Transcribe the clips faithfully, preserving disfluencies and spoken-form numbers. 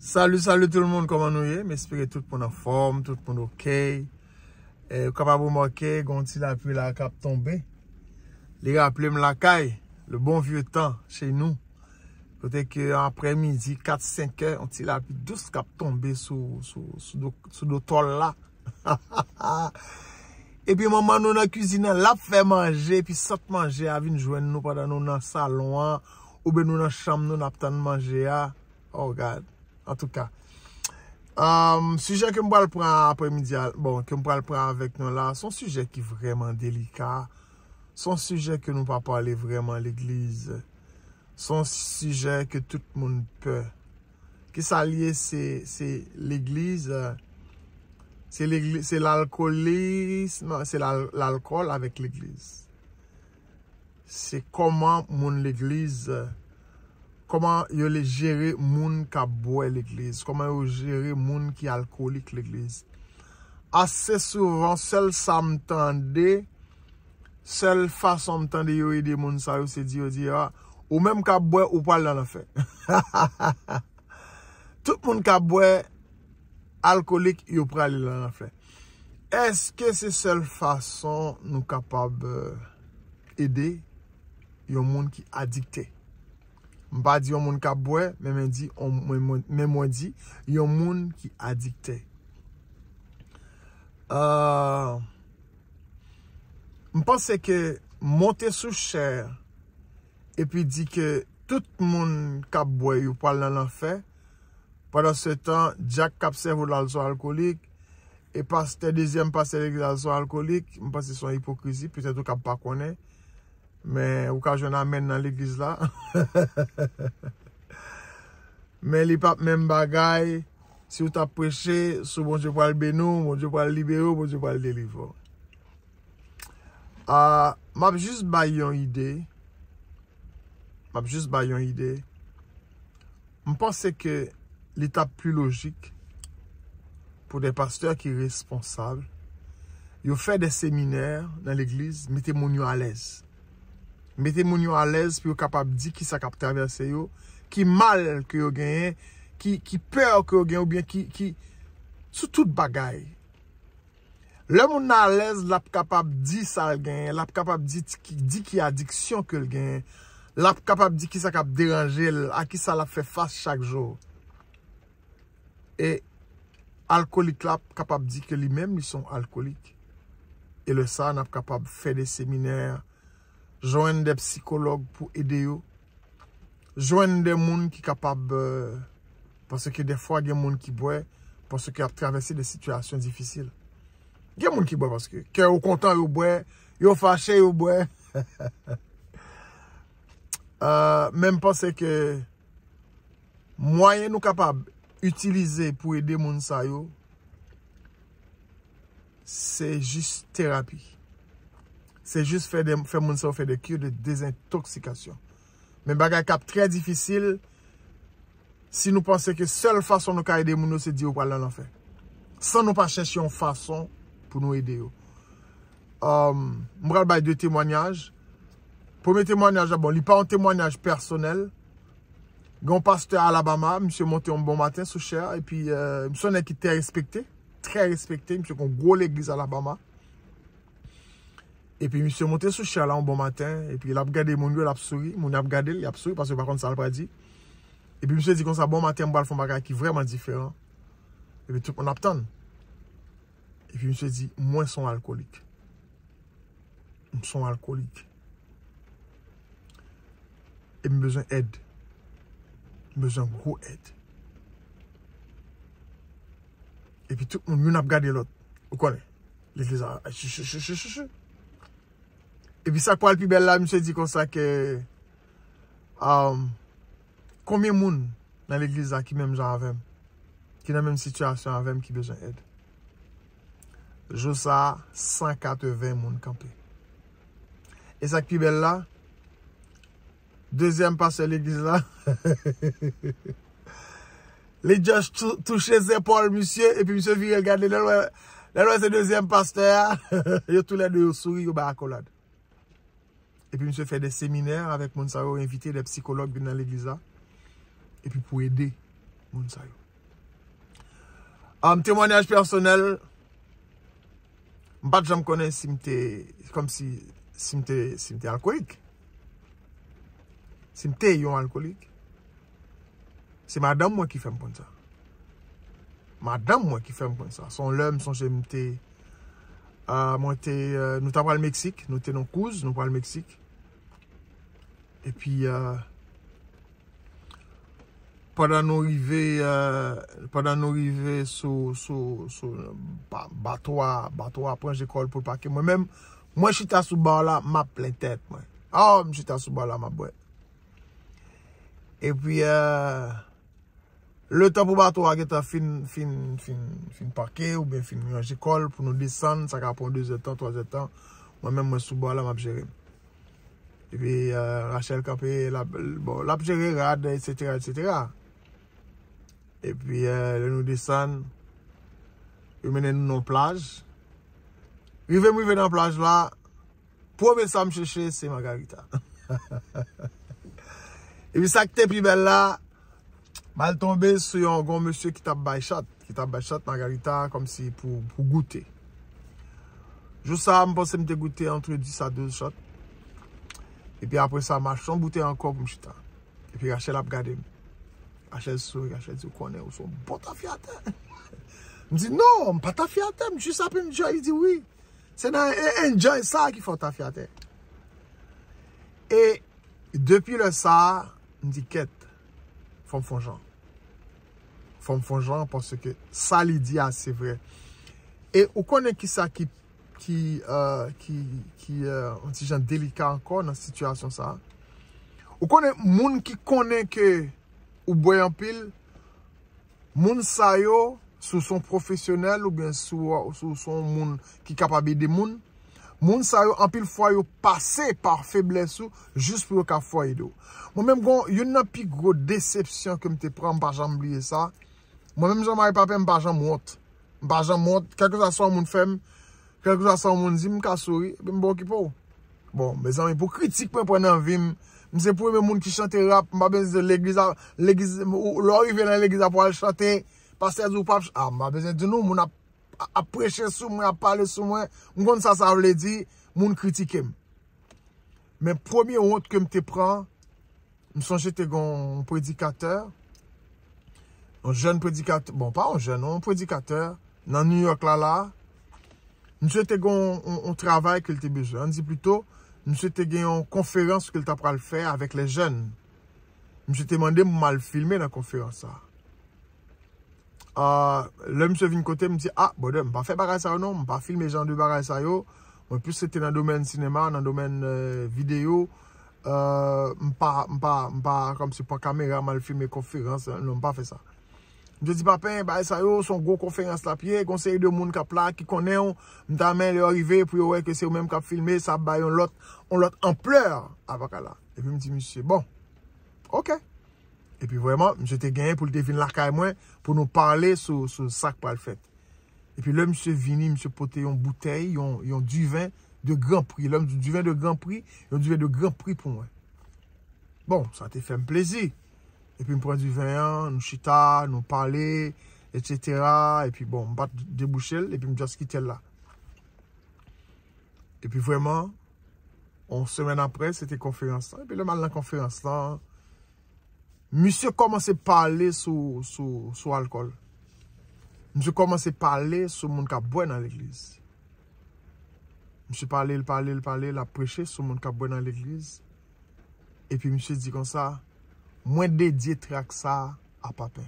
Salut, salut tout le monde, kòman nou ye? M espere tout moun anfòm, tout moun ok. E, ou kapab remake, gen yon ti lapli la k ap tonbe. Li raple m lakay, le bon vieux temps, chez nous. Kote ke aprèmidi, kat, senk è, yon ti lapli dous k ap tonbe sou, sou, sou do, sou do tòl la. Epi manman nou nan kizin nan, l ap fè manje, epi sant manje a vin jwenn nou pandan nou nan salon an, oubyen nou nan chanm nou, n ap tann manje a. Oh God. Antouka, um, sijè ke m pral pran aprèmidi a, bon, ke m pral pran avèk nou la, se yon sijè ki vrèman delika. Se yon sijè ke nou pa pale vrèman legliz. Se yon sijè ke tout moun pè. Kisa l ye? Se, se legliz, se legliz, se lalkolism, se lal-, lalkòl avèk legliz. Se kòman moun legliz, kòman yo le jere moun k ap bwè legliz, kòman yo jere moun ki alkolik legliz. Ase souvan, sèl sa m tande, sèl fason m tande yo ede moun sa yo, se di yo di, "Ah, ou menm k ap bwè, ou pral nan lanfè." Tout moun k ap bwè alkolik, yo prale nan lanfè. Èske se sèl fason nou kapab, eh, ede yon moun ki adikte? M pa di yon moun k ap bwè, men mwen di, on, mwen, mwen, men mwen di, yon moun ki adikte. Ah, m panse ke monte sou chè epi di ke tout moun k ap bwè yo pral nan lanfè, pandan se tan, dyak k ap sèvi w la al se yon alkolik, e pastè, dezyèm pastè legliz la al se yon alkolik, m panse se yon ipokrizi, petèt ou kab pa konnen, men ou ka jwenn amèn nan legliz la. Men li p ap menm bagay si w t ap preche sou Bondye pral beni w, Bondye pral libere w, Bondye pral delivre w. Ah, m ap jis bay yon ide. M ap jis bay yon ide. M panse ke li t ap pli lojik pou de pastè ki responsab, yo fè de seminè nan legliz, mete moun yo alèz. Mete moun yo alèz pou yo kapab di kisa k ap travèse yo, ki mal ke yo genyen, ki, ki pè ke yo genyen, oubyen ki, ki, sou tout bagay. Lè moun nan alèz, l ap kapab di sa l genyen, l ap kapab di ti ki, di ki adiksyon ke l genyen, l ap kapab di kisa k ap deranje l, a kisa l ap fè fas chak jou. E alkolik la ap kapab di ke li menm, li se yon alkolik. E lè sa, n ap kapab fè de seminè, jwenn de psikològ pou ede yo, jwenn de moun ki kapab, eh, paske defwa gen moun ki bwè, paske y ap travèse de sitiyasyon difisil. Gen moun ki bwè paske kè yo kontan, yo bwè, yo fache, yo bwè. Eh, men m panse ke mwayen nou kapab itilize pou ede moun sa yo, se jis terapi. Se jis fè de, fè moun sa yo fè de ki de dezentoksikasyon. Men bagay k ap trè difisil si nou panse ke sèl fason nou ka ede moun yo se di yo pral nan lanfè. San nou pa chèche yon fason pou nou ede yo. Um, m pral bay de temwanyaj. Premye temwanyaj la, bon, li pa yon temwanyaj pèsonèl. Gen yon pastè Alabama, misye monte yon bon maten sou chè, epi, eh, misye yon nèg ki trè respekte, trè respekte, misye gen yon gwo legliz Alabama. Epi misye monte sou chè la yon bon maten, epi l ap gade moun yo, l ap souri, moun yo ap gade l, y ap souri, paske yo pa konn sa l pral di. Epi misye di konsa, "Bon maten, m pral fè yon bagay ki vrèman diferan." Epi tout moun ap tann. Epi misye di, "Mwen se yon alkolik. M se yon alkolik. E m bezwen èd. M bezwen gwo èd." Epi tout moun, youn ap gade lòt. Ou konnen, legliz la, chou, chou, chou. Epi sa k pral pi bèl la, misye di konsa ke, um, konbyen moun nan legliz la ki menm jan avè m, ki nan menm sitiyasyon avè m, ki bezwen èd? Jou sa a, san katreven moun kanpe. E sa k pi bèl la, dezyèm pastè legliz la, li just tou-, touche zepòl misye, epi misye vire l gade, lè l wè, lè l wè se dezyèm pastè a, yo toulède yo souri, yo bay akolad. Epi misye fè de seminè avèk moun sa yo, envite de psikològ vin nan legliz la. Epi pou ede moun sa yo. Am, temwanyaj pèsonèl, m pa t janm konnen si m te, kòmsi, si m te, si m te alkolik. Si m te yon alkolik. Se madanm mwen ki fè m konn sa. Madanm mwen ki fè m konn sa. Se yon lè m sonje m te, ah, mwen te, euh, nou t ap pral Meksik, nou te nan kouz, nou pral Meksik. Epi, euh, pandan nou rive, euh, pandan nou rive sou, sou, sou ba-, bato a, bato a pran jekòl pou l pake. Mwen menm, mwen chita sou ba la, m ap plen tèt mwen. Oh, m chita sou ba la, m ap bwè. Epi, euh, letan pou bato a gentan fin, fin, fin, fin pake oubyen fin ranje kòl pou nou desann, sa ka pran de zè tan, twa zè tan. Mwen menm, mwen sou ba la, m ap jere m. Epi, euh, Rachel kanpe, l ap, bon, l ap jere rad, etsetera, etsetera. Epi, euh, lè nou desann, yo mennen nou nan plaj. Rive m rive nan plaj la, premye sa m chèche, se Margarita. Epi sa k te pi bèl la, m al tonbe sou yon gwo mesye ki t ap bay chat, ki t ap bay chat Margarita kòmsi pou, pou goute. Jou sa a, m panse m te goute antre dis a douz chat. Epi apre sa, m achte yon boutèy ankò pou m chita. Epi Rachel ap gade m. Rachel souri, Rachel di, "Ou konnen, ou se yon bon tafyatè." M di, "Non, m pa tafyatè, m jis ap enjoy." Li di, "Wi, se nan en-, enjoy sa ki fè w tafyatè." E depi lè sa a, m di, "Kèt, fò m fè yon jan. Fò m fè yon jan, paske sa li di a, se vrè." E ou konnen kisa ki, ki, euh, ki, ki, euh, yon ti jan delika ankò nan sitiyasyon sa a? Ou konnen moun ki konnen ke ou bwè anpil, moun sa yo, si w se yon pwofesyonèl oubyen si w, si w se yon moun ki kapab ede moun, moun sa yo, anpil fwa, yo pase pa feblès ou jis pou yo ka fè ede w. Mwen menm, gon, youn nan pi gwo desepsyon ke m te pran, m pa janm bliye sa. Mwen menm, Jean Marie Papin, m pa janm wont. M pa janm wont, kèlkeswa sa yon moun fè m, kèlkeswa sa yon moun di m, m ka souri, epi m pa okipe w. Bon, mezanmi, pou kritik mwen pran nan vi m, m se premye moun ki chante rap, m pa bezwen legliz a, legliz, ou, lè w rive nan legliz la pou al chante, pastè di w p ap ch-, ah, m pa bezwen di nou, moun ap, ap preche sou mwen, ap pale sou mwen, m konn sa sa vle di, moun kritike m. Men premye wont ke m te pran, m sonje te gen yon predikatè, yon jèn predikatè, bon, pa yon jèn, yon predikatè, nan New York la, la, misye te gen yon, yon, yon travay ke l te bezwen. Ann di pito, misye te gen yon konferans ke l ta pral fè avèk lè jèn. Misye te mande m pou m al filme nan konferans sa. Ah, lè misye vin kote m, m di, "Ah, brother, m pa fè bagay sa yo non, m pa filme jan de bagay sa yo. Mwen plis rete nan domèn sinema, nan domèn, euh, videyo. Euh, m pa, m pa, m pa, kòmsi pran kamera, m al filme konferans, non, m pa fè sa." Misye di, "Papin, bagay sa yo, se yon gwo konferans l ap ye, gon seri de moun k ap la, ki konnen w, m ta renmen lè yo rive pou yo wè ke se ou menm k ap filme, sa ap bay yon lòt, yon lòt anplè a bagay la." Epi m di misye, "Bon, ok." Epi vrèman, misye te genyen pou l te vin lakay mwen, pou nou pale sou, sou sa k pral fèt. Epi lè misye vini, misye pote yon boutèy, yon, yon diven de gran pri. Lè m di diven de gran pri, yon diven de gran pri pou mwen. Bon, sa te fè m plezi. Epi m pran diven an, nou chita, nou pale, etsetera. Epi bon, m pa t debouche l, epi m just kite l la. Epi vrèman, yon semèn apre, se te konferans lan. Epi lè m al nan konferans lan, misye kòmanse pale sou, sou, sou alkòl. Misye kòmanse pale sou moun k ap bwè nan legliz. Misye pale, l pale, l pale, l ap preche sou moun k ap bwè nan legliz. Epi misye di konsa, "Mwen dedye trak sa a Papin."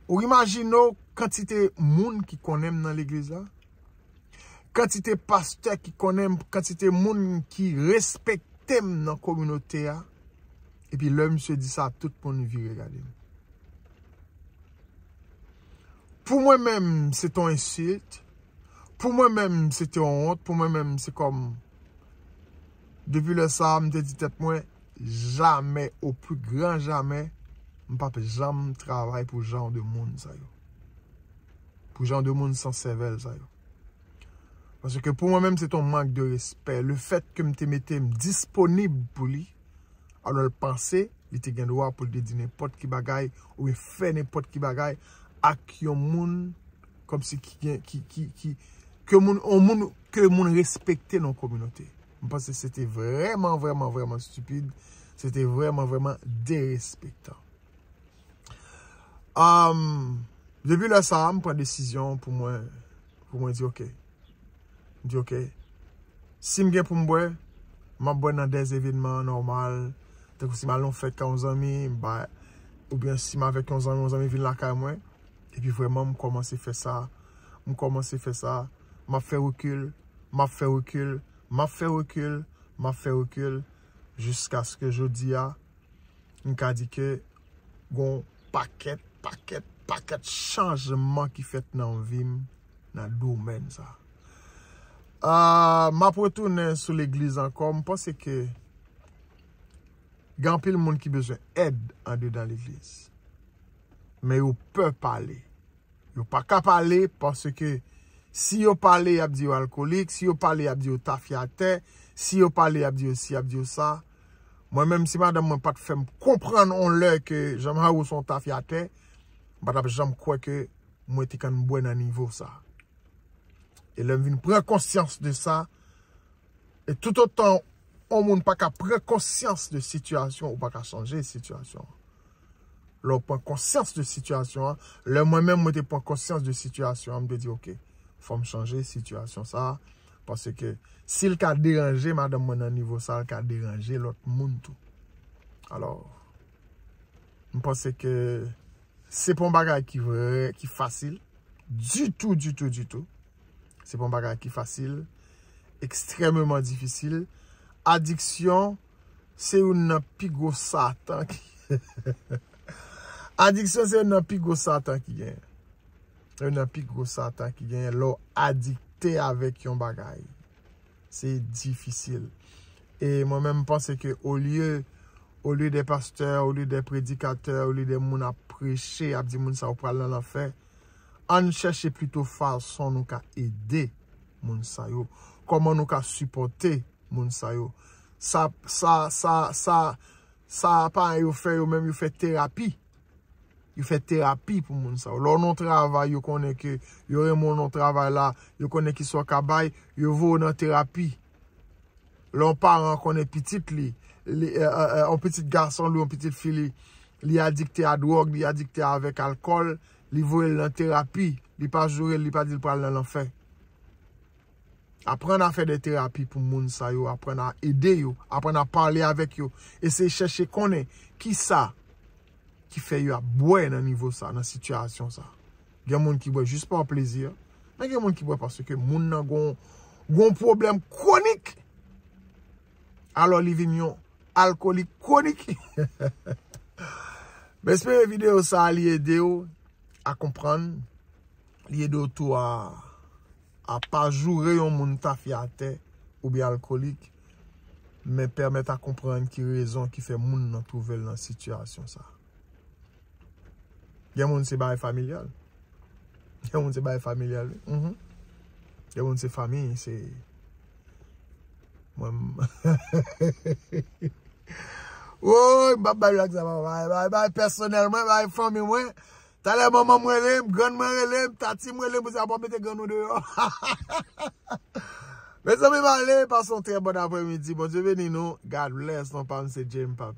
Ou imajine w kantite moun ki konnen m nan legliz la? Kantite pastè ki konnen m, kantite moun ki respekte m nan kominote a. Epi lè misye di sa, tout moun vire gade m. Pou mwen menm, se te yon ensilt. Pou mwen menm, se te yon wont. Pou mwen menm, se kòm, depi lè sa a, m te di tèt mwen, jamè, au plus grand jamais, m p ap janm travay pou jan de moun sa yo. Pou jan de moun san sèvèl sa yo. Paske pou mwen menm, se te yon mank de respè. Le fèt ke m te mete m disponib pou li, alò l panse li te gen dwa pou l te di nenpòt ki bagay, oubyen fè nenpòt ki bagay, ak yon moun kòmsi ki gen ki ki ki ke moun yon moun ke moun respekte nan kominote. M panse se te vrèman vrèman vrèman stipid, se te vrèman vrèman derespektan. Um, depi lè sa a, m pran desizyon pou mwen pou mwen di oke. M di oke. Si m gen pou m bwè, m ap bwè nan dè evènman nòmal. Tankou si m al nan yon fèt kay yon zanmi, m ba oubyen si m avèk yon zanmi, yon zanmi vin lakay mwen, epi vrèman m kòmanse fè sa, m kòmanse fè sa, m ap fè rekil, m ap fè rekil, m ap fè rekil, m ap fè rekil, jiskaske jodi a, m ka di ke gon pakèt, pakèt, pakèt chanjman ki fèt nan vi m nan domèn sa. Ah, m ap retounen sou legliz ankò. M panse ke gen anpil moun ki bezwen èd andedan legliz. Men yo pè pale. Yo pa ka pale paske si yo pale, y ap di yo alkolik, si yo pale, y ap di yo tafyatè, si yo pale, y ap di yo si, y ap di yo sa. Mwen menm, si madanm mwen pa t fè m konprann on lè ke Jean Maro se yon tafyatè, m pa t ap janm kwè ke mwen te konn bwè nan nivo sa. E lè m vin pran konsyans de sa, e toutotan yon moun pa ka pran konsyans de sitiyasyon, ou pa ka chanje sitiyasyon an. Lè w pran konsyans de sitiyasyon an, lè mwen menm mwen te pran konsyans de sitiyasyon an, m te di, oke, fò m chanje sitiyasyon sa a, paske si l ka deranje madanm mwen nan nivo sa a, l ka deranje lòt moun tou. Alò, m panse ke se pa yon bagay ki vrè, ki fasil, ditou, ditou, ditou. Se pa yon bagay ki fasil, ekstrèmeman difisil. Adiksyon, se youn nan pi gwo satan ki adiksyon se youn nan pi gwo satan ki genyen. Youn nan pi gwo satan ki genyen lè w adikte avèk yon bagay. Se difisil. E mwen menm, m panse ke olye, olye de pastè, olye de predikatè, olye de moun ap preche, ap di moun sa yo pral nan lanfè, ann chèche plito fason nou ka ede moun sa yo. Kòman nou ka sipòte moun sa yo. Sa, sa, sa, sa, sa paran yo fè, yo menm yo fè terapi. Yo fè terapi pou moun sa yo. Lè w nan yon travay, yo konnen ke yo renmen w nan travay la, yo konnen ki sa w ka bay, yo voye w nan terapi. Lè yon paran konnen pitit li, li, eh, eh, eh, yon pitit gason li, yon pitit fi li, li adikte a dwòg, li adikte avèk alkòl, li voye l nan terapi, li pa joure l, li pa di l pral nan lanfè. Aprann a fè de terapi pou moun sa yo, aprann a ede yo, aprann a pale avèk yo, eseye chèche konnen kisa ki fè yo ap bwè nan nivo sa, nan sitiyasyon sa. Gen moun ki bwè jis pa plezi, men gen moun ki bwè paske moun nan gon, gon pwoblèm kwonik. Alò li vin yon alkolik kwonik. M espere videyo sa a li ede w a konprann, li ede w tou a, a pa joure yon moun tafyatè oubyen alkolik, men pèmèt a konprann ki rezon ki fè moun nan twouve l nan sitiyasyon sa. Gen moun se bagay familyal. Gen moun se bagay familyal, wi. Mhm. Gen moun se fanmi, se mwen. Woy, m p ap bay blag sa, papa. Bay, bay, bay pèsonèl mwen, bay fanmi mwen. Talè manman m rele m, grann mwen rele m, tati m rele m, pou sa pa mete grann nou deyò. Mezanmi, m ale, pase yon trè bòn aprèmidi. Bondye beni nou. God bless. Non pa m se James Papa.